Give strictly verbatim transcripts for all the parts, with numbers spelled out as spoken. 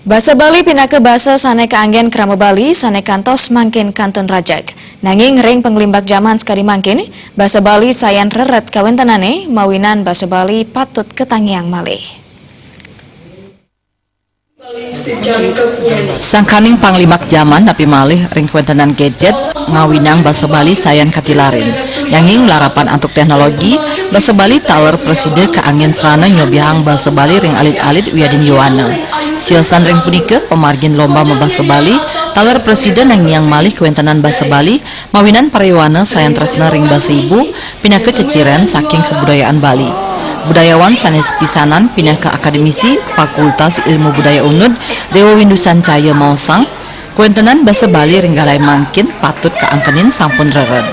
Basa Bali pinaka basa sane kaanggen krama Bali sane kantos mangkin kantun rajeg. Nanging ring panglimbak jaman sakadi mangkin, basa Bali sayan rered kawentenane mawinan basa Bali patut katangiang malih. Sangkaning panglimbak jaman napi malih ring kawentenan gadget ngawinang basa Bali sayan katilarin. Nanging larapan antuk teknologi, basa Bali taler prasida kaanggen srana nyobihang basa Bali ring alit-alit wiadin yowana. Siosan ring punika, pamargin lomba mabasa Bali taler prasida nangiang malih kawentenan basa Bali mawinan para yowana sayan tresna ring basa ibu pinaka ceciren saking kabudayaan Bali. Budayawan sane pisanan pinaka akademisi Fakultas Ilmu Budaya Unud, Dewa Windu Sancaya maosang, kawentenan basa Bali ring galahé mangkin patut kaangkenin sampun rered.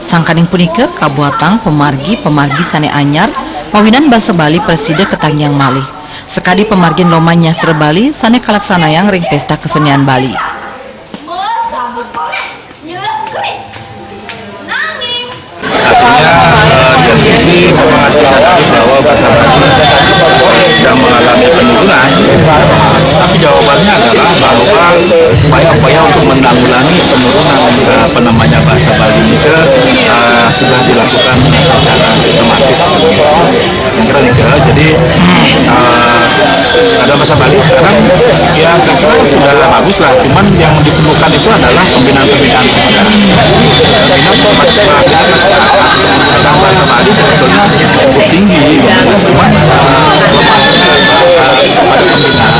Sangkaning punika kabuatang pamargi-pamargi sane anyar mawinan basa Bali prasida katangiang malih. Sakadi pamargin lomba nyastra Bali sane kalaksanayang ring Pesta Kesenian Bali. Artinya, eh, di satu sisi memang kita sadari bahwa basa Bali sedang mengalami penurunan, tapi jawabannya adalah bahwa upaya-upaya untuk menanggulangi penurunan, eh, apa namanya, basa Bali ini ke, eh, sudah dilakukan secara sistematis. Kira-kira, jadi, eh, ada basa Bali sekarang ya saya kira sudah bagus lah, cuman yang diperlukan itu adalah pembinaan-pembinaan. Pembinaan bahasa Bali sebetulnya cukup tinggi, cuman, eh, belum ada, eh, pada pembinaan.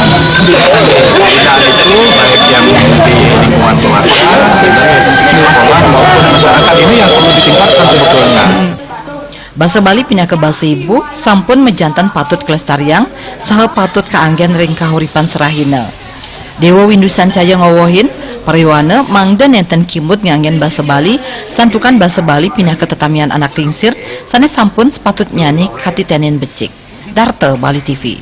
Pembinaan itu baik yang di lingkungan keluarga, di sekolah maupun masyarakat, ini yang perlu ditingkatkan sebetulnya. Basa Bali pinaka basa ibu sampun majanten patut kalestariang saha patut kaanggen ring kahuripan serahina. Dewa Windu Sancaya ngawehin para yowana mangda nenten kimud nganggen basa Bali, santukan basa Bali pinaka tetamian anak lingsir sane sampun sapatutnyane katitenin becik. Darta Bali T V.